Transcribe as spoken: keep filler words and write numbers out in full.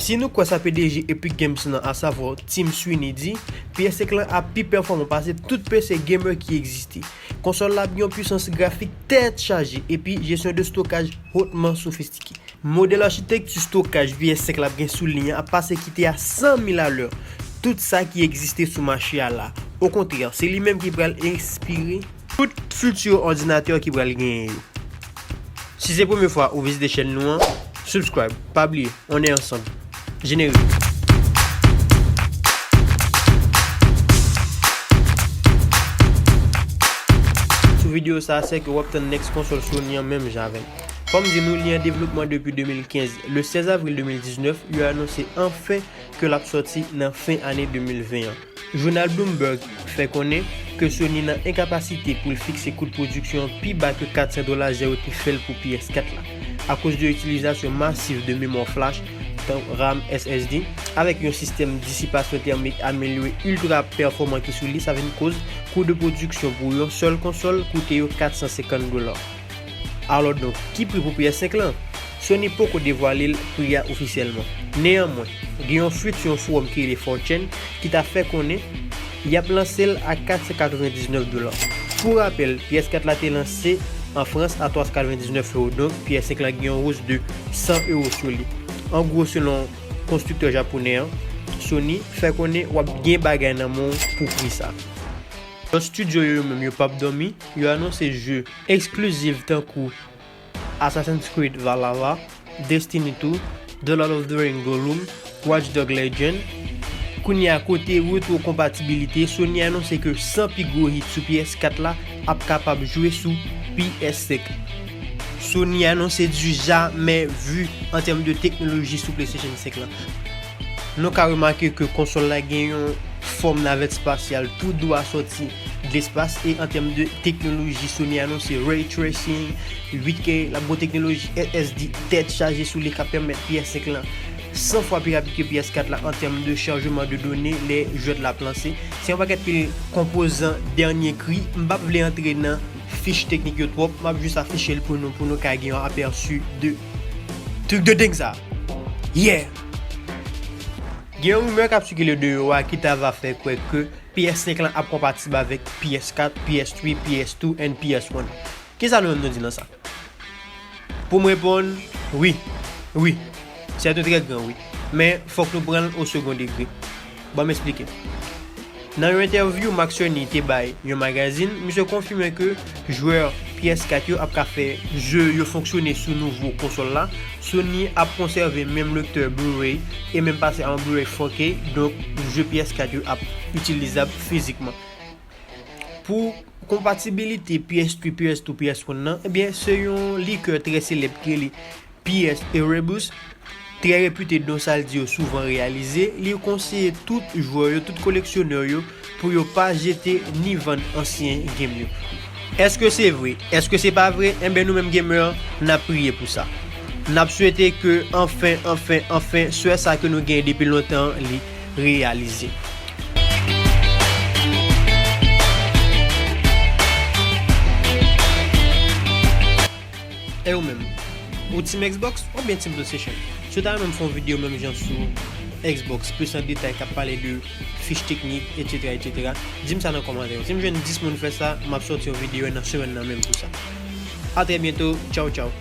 Si nou kwè sa P D G Epic Games lan, asavwa Tim Sweeney, di, P S senk lan ap pi pèfòman pase tout P C gamer ki egziste. Konsòl la ap gen yon pwisans grafik tèt chaje epi jesyon de stokaj hotman sofistike. Modèl achitekti stokaj P S senk la ap gen sou li an ap pase kite a san mil alè tout sa ki egziste sou mache a la. Okontrè, se li menm ki pral enspire tout fiti òdinatè ki pral genyen yo. Si se premye fwa ou vizite chèn nou an, subscribe, pa bliye, on est ensemble. Générique. Sou videyo sa a, sèke w ap tann next konsòl Sony an menm jan avè m. Fò m di nou, li an devlopman depi de mil kenz. Le sèz avril de mil diznèf, yo anonse anfen ke l ap sòti nan fen ane de mil ven an. Jounal Bloomberg fè konnen ke Sony nan enkapasite pou l fikse kou de pwodiksyon an pi ba ke kat san dola jan yo te fè l pou P S kat la, akoz de itilizasyon masiv de memwa flash, tank RAM, S S D, avèk yon sistèm disipasyon tèmik amelyore iltra pèfòman ki sou li, sa vin koz kou de pwodiksyon pou yon sèl konsòl koute yo kat san senkant dola. Alò donk, ki pri pou P S senk lan? Sony poko devwale l pri a ofisyèlman. Neyanmwen, gen yon fuit sou yon fowòm ki rele four chan ki ta fè konnen y ap lanse l a kat san katrevendiznèf dola. Pou rapèl, P S kat la te lanse an Frans a twa san katrevendiznèf ewo, donk P S senk la gen yon wòs de san ewo sou li. An gwo, selon konstriktè japonè an, Sony, fè konnen w ap gen bagay nan men w pou pri sa. Lòt estidyo yo, yo menm, yo p ap dòmi, yo anonse jeu eksklizif tankou Assassin's Creed Valhalla, Destiny two, The Lord of the Rings Gollum, Watch Dogs Legion. Kounye a, kote retwokonpatibilite, Sony anonse ke san pi gwo hit sou P S kat la ap kapab jwe sou P S senk. Sony anonse du jamais vu an tèm de teknoloji sou PlayStation senk lan. Nou ka remake ke konsòl la gen yon fòm navèt espasyal tou dwa sòti de lespas, e an tèm de teknoloji, Sony anonse ray tracing, uit K, l ap gen teknoloji S S D tèt chaje sou li k ap pèmèt P S senk lan san fwa pi rapid ke P S kat la an tèm de chajman de done lè jwèt la ap lanse. Se yon pakèt pil konpozan dènye kri. M p ap vle antre nan fich teknik yo twòp, m ap jis afiche l pou nou, pou nou ka gen yon apèsi de truc de dingue sa. Yeah! Gen yon rimè k ap sikile deyò a ki ta va fè kwè ke P S senk lan ap konpatib avèk P S kat, P S three, P S two and P S one. Kisa nou menm nou di nan sa? Pou m reponn, wi. Wi. C'est un très grand oui. Men, fòk nou pran l o second degré. Ban m eksplike. Nan yon entèvyou Mark Cerny te bay yon magazin, misye konfime ke jwè P S kat yo ap ka fè jeu yo fonksyone sou nouvo konsòl la. Sony ap konsève menm lektè Blu-ray e menm pase a yon Blu-ray four K, donk jeu P S kat yo ap itilizab fizikman. Pou konpatibilite P S three, P S two, P S one nan, ebyen, se yon likè trè selèb ki rele P S Erebus, trè repite, don sa l di yo souvan reyalize, li konseye tout jwè yo, tout koleksyonè yo, pou yo pa jete ni vann ansyen game yo. Èske se vre? Èske se pa vre? Enben, nou menm gamer, n ap priye pou sa. N ap swete ke anfen, anfen, anfen, swè sa ke nou genyen depi lontan, li reyalize. E ou menm? Ou team Xbox oubyen team PlayStation? Si w ta renmen m fè yon videyo menm jan sou Xbox, plis an detay, k ap pale de fich teknik, etsetera, etsetera, di m sa nan kòmantè yo. Si m jwenn dis moun fè sa, m ap sòti yon videyo nan semèn nan menm pou sa. A trè byento, tchaw, tchaw.